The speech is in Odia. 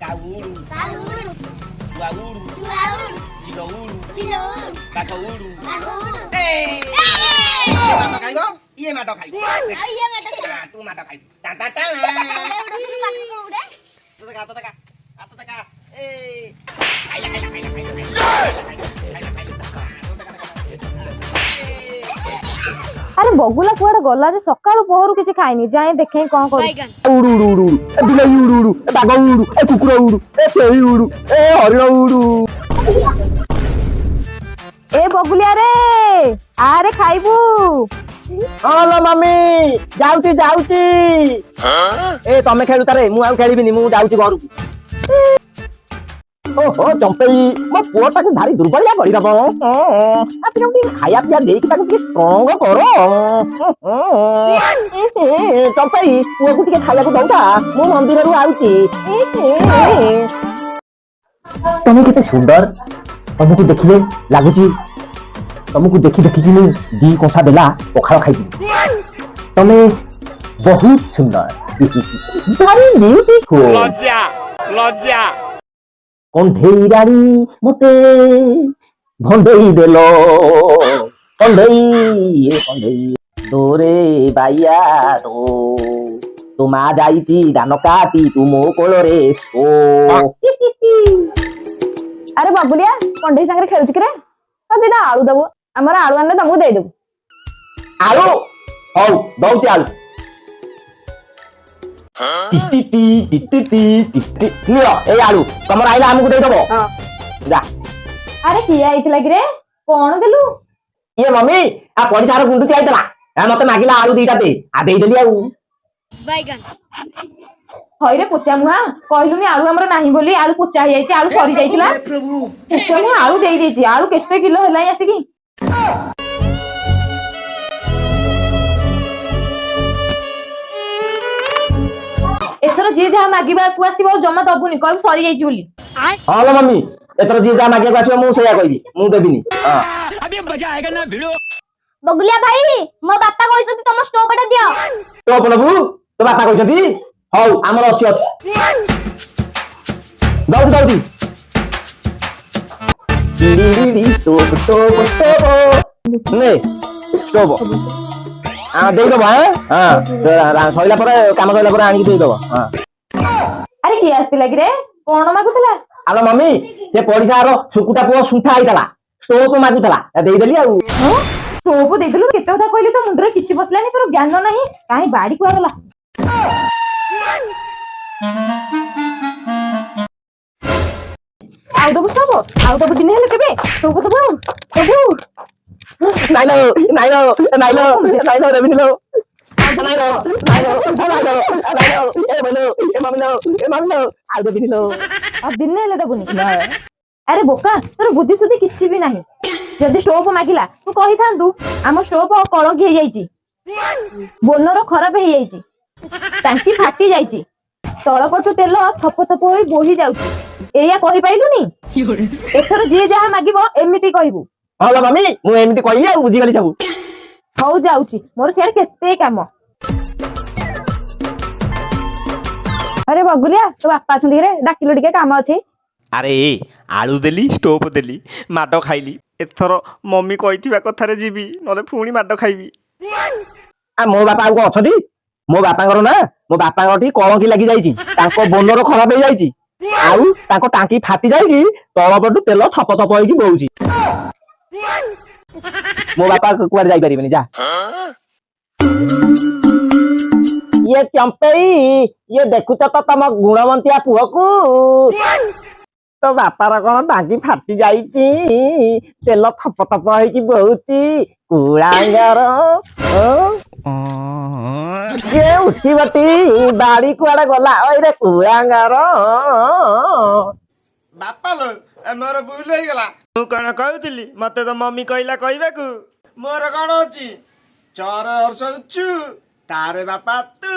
କାଉ ଉଡୁ, ଶୁଆ ଉଡୁ, ଚିଲ ଉଡୁ, ବାଘ ଉଡୁ। ଇଏ ମାଡ଼ ଖାଇବ, ଇଏ ମାଡ଼ ଖାଇବ। ତୁ ମାଡ଼ ଖାଇବୁ। ଟା ଟା ଟା। ତ ଦେଖା, ତ ଦେଖା, ତ ଦେଖା। ଏ ଖାଇଲା, ଖାଇଲା, ଖାଇଲା, ଖାଇଲା, ଖାଇଲା, ଖାଇଲା, ଖାଇଲା। ଆରେ, ବଗୁଲା କୁଆଡେ ଗଲା ଯେ? ସକାଳୁ ପହରୁ କିଛି ଖାଇନି। ଯାଏ ଦେଖେଇ କଣ କରୁଛି। ଉଡୁ ଉଡୁ ଉଡୁ ଉଡୁ, ଏ ବିଲେଇ ଉଡୁ ଉଡୁ, ଏ ବାଘ ଉଡୁ, ଏ କୁକୁର ଉଡୁ, ଏ ଛେଳି ଉଡୁ, ଏ ହରିଣ ଉଡୁ। ଏ ବଗୁଲିଆ ରେ, ଆରେ ଖାଇବୁ। ହଁ ଲୋ ମମି, ଯାଉଛି ଯାଉଛି। ଏ ତମେ ଖେଳୁଥାରେ, ମୁଁ ଆଉ ଖେଳିବିନି, ମୁଁ ଯାଉଛି ଘରକୁ। ଓହୋ ଚମ୍ପେଇ, ମୋ ପୁଅଟାକୁ ଭାରି ଦୁର୍ବଳିଆ କରିଦବ। ଟିକେ ଟିକେ ଖାଇବା ପିଇବା ଦେଇକି ତାକୁ ଟିକେ ଷ୍ଟ୍ରଙ୍ଗ କର। ଚମ୍ପେଇ, ପୁଅକୁ ଟିକେ ଖାଇବାକୁ ଦଉଥା, ମୁଁ ମନ୍ଦିରରୁ ଆଉଛି। ତମେ କେତେ ସୁନ୍ଦର, ତମକୁ ଦେଖିଲେ ଲାଗୁଛି ତମକୁ ଦେଖି ଦେଖିକି ମୁଁ 2 କଂସା ବେଲା ପଖାଳ ଖାଇଯିବି। ତମେ ବହୁତ ସୁନ୍ଦର, ଭାରି ବିୟୁଟିଫୁଲ। ଲଜ୍ଜା, ଲଜ୍ଜା। କଣ୍ଢେଇ ରାଣୀ, ମତେ ଭଣ୍ଡେଇ ଦେଲ। କଣ୍ଢେଇ, ଏ କଣ୍ଢେଇ, ଦୋରେ ବାଇଆ ଦୋ, ତୋ ମା ଯାଇଛି ଧାନ କାଟି, ତୁ ମୋ କୋଳରେ ଶୋ। ଆରେ ବଗୁଲିଆ, କଣ୍ଢେଇ ସାଙ୍ଗରେ ଖେଳୁଛୁ କିରେ? ଆଉ ଦିଟା ଆଳୁ ଦବୁ, ଆମର ଆଳୁ ଆଣିଲେ ତମକୁ ଦେଇଦେବୁ। ଆଳୁ? ହଉ, ଦଉଛି ଆଳୁ। ଟି ଟି ଟି ଟି ଟି ଟି ଟି ଟି। ନିଅ ଏଇ ଆଳୁ, ତମର ଆଇଲା ଆମକୁ ଦେଇଦବ। ଯା। ଆରେ, କିଏ ଆଇଥିଲା କିରେ? କଣ ଦେଲୁ? ଇଏ ମମି, ଆ ପଡିଶାର ଗୁଣ୍ଡୁଚି ଆଇଥିଲା। ଆ ମତେ ମାଗିଲା ଆଳୁ ଦିଟା ଦେ, ଆ ଦେଇଦେଲି ଆଉ। ହଇରେ ପୋଚା ମୁହାଁ, କହିଲୁନି ଆଳୁ ଆମର ନାହିଁ ବୋଲି? ଆଳୁ ପୋଚା ହେଇଯାଇଛି, ଆଳୁ ସରି ଯାଇଥିଲା। ପୋଚା ମୁହାଁ, ଆଳୁ ଦେଇ ଦେଇଛି। ଆଳୁ କେତେ କିଲୋ ହେଲାଣି ଆସିକି? ଏଥର ଯିଏ ଯାହା ମାଗିବାକୁ ଆସିବ, ଆଉ ଜମା ଦବୁନି, କହିବୁ ସରିଯାଇଛି ବୋଲି। ହଁ ଲୋ ମମି, ଏଥର ଯିଏ ଯାହା ମାଗିବାକୁ ଆସିବ, ମୁଁ ସେଇଆ କହିବି, ମୁଁ ଦେବିନି। ହଁ। ବଗୁଲିଆ ଭାଇ, ମୋ ବାପା କହିଛନ୍ତି ତମ ଷ୍ଟୋଭ ଟା ଦିଅ। ଷ୍ଟୋଭ ନବୁ? ତୋ ବାପା କହିଛନ୍ତି? ହଉ, ଆମର ଅଛି, ଅଛି, ଦଉଛି ଦଉଛି। ଟିଡ଼ିଡ଼ିଡ଼ି, ଷ୍ଟୋଭ ଷ୍ଟୋଭ ଷ୍ଟୋଭ, ନେ ଷ୍ଟୋଭ। ହଁ, ଦେଇଦବ। ହଁ, ସଇଲା ପରେ, କାମ ସଇଲା ପରେ ଆଣିକି ଦେଇଦବ। ହଁ। ଆରେ, କିଏ ଆସିଥିଲା କିରେ? କଣ ମାଗୁଥିଲା? ଆଲୋ ମମି, ସେ ପଡିଶାର ସୁକୁଟା ପୁଅ ସୁଣ୍ଠା ହେଇଥିଲା, ଷ୍ଟୋଭ ମାଗୁଥିଲା, ଦେଇଦେଲି ଆଉ। ହଁ, ଷ୍ଟୋଭ ଦେଇଦେଲୁ? କେତେ କଥା କହିଲି, ତୋ ମୁଣ୍ଡରେ କିଛି ପଶିଲାନି, ତୋର ଜ୍ଞାନ ନାହିଁ। କାହିଁ ବାଡି କୁଆଗଲା? ଆଉ ଦବୁ ଷ୍ଟୋଭ? ଆଉ ଦବୁ ଦିନେ ହେଲେ କେବେ ଷ୍ଟୋଭ ଦବୁ? ଆଉ ଦବୁ? ନାଇଁ ଲୋ, ନାଇଁ ଲୋ, ନାଇଁ ଲୋ, ନାଇଁ ଲୋ, ଦେବିନି ଲୋ। ନାଇଁ ଲୋ, ନାଇଁ ଲୋ, ନାଇଁ ଲୋ, ନାଇଁ ଲୋ, ଏ ବୋଲୋ, ଏ ମାମି ଲୋ, ଏ ମାମି ଲୋ, ଆଉ ଦେବିନି ଲୋ। ଆଉ ଦିନେ ହେଲେ ଦବୁନି? ଆରେ ବୋକା, ତୋର ବୁଦ୍ଧି ସୁଦ୍ଧି କିଛି ବି ନାହିଁ। ଯଦି ଷ୍ଟୋଭ ମାଗିଲା, ତୁ କହିଥାନ୍ତୁ ଆମ ଷ୍ଟୋଭ କଳଙ୍କି ହେଇଯାଇଛି, ବୋନର ଖରାପ ହେଇଯାଇଛି, ଟାଙ୍କି ଫାଟି ଯାଇଛି, ତଳ ପଟୁ ତେଲ ଥପ ଥପ ହୋଇ ବୋହି ଯାଉଛି। ଏଇଆ କହିପାଇଲୁନି? ଏଥର ଯିଏ ଯାହା ମାଗିବ, ଏମିତି କହିବୁ। ହଁ ଲୋ ମାମି, ମୁଁ ଏମିତି କହିବି ଆଉ, ବୁଝିଗଲି ସବୁ। ହଉ, ଯାଉଛି, ମୋର ସିଆଡେ କେତେ କାମ। ଆରେ ବଗୁଲିଆ, ତୋ ବାପା ଅଛନ୍ତି କିରେ? ଡାକିଲୁ ଟିକେ, କାମ ଅଛି। ଆରେ ଏ ଆଳୁ ଦେଲି, ଷ୍ଟୋଭ ଦେଲି, ମାଡ଼ ଖାଇଲି। ଏଥର ମମି କହିଥିବା କଥାରେ ଯିବି, ନହେଲେ ପୁଣି ମାଡ଼ ଖାଇବି। ଆ ମୋ ବାପା ଆଉ କଣ ଅଛନ୍ତି? ମୋ ବାପାଙ୍କର ନା, ମୋ ବାପାଙ୍କର ଟିକେ କଳଙ୍କି ଲାଗି ଯାଇଛି, ତାଙ୍କ ବୋଲର ଖରାପ ହେଇଯାଇଛି, ଆଉ ତାଙ୍କ ଟାଙ୍କି ଫାଟି ଯାଇକି ତଳ ପଟୁ ତେଲ ଥପ ଥପ ହେଇକି ବୋହୁଛି। ମୋ ବାପା କୁଆଡେ ଯାଇପାରିବେନି, ଯା। ଇଏ ଚମ୍ପେଇ, ଇଏ ଦେଖୁଛ ତ ତମ ଗୁଣବନ୍ତିଆ ପୁଅକୁ? ତୋ ବାପାର କଣ ଟାଙ୍କି ଫାଟି ଯାଇଛି, ତେଲ ଥପ ଥପ ହେଇକି ବୋହୁଛି। କୁଳାଙ୍ଗର କିଏ ଉଠିବଟି, ବାଡି କୁଆଡେ ଗଲା? ଓଇରେ କୁଳାଙ୍ଗାର। ବାପା ଲୋ, ମୋର ଭୁଲ ହେଇଗଲା। ମୁଁ କଣ କହୁଥିଲି? ମତେ ତ ମମି କହିଲା କହିବାକୁ, ମୋର କଣ ଅଛି? ଚର ହର୍ଷଉଛୁ ତାରେ ବାପା ତୁ।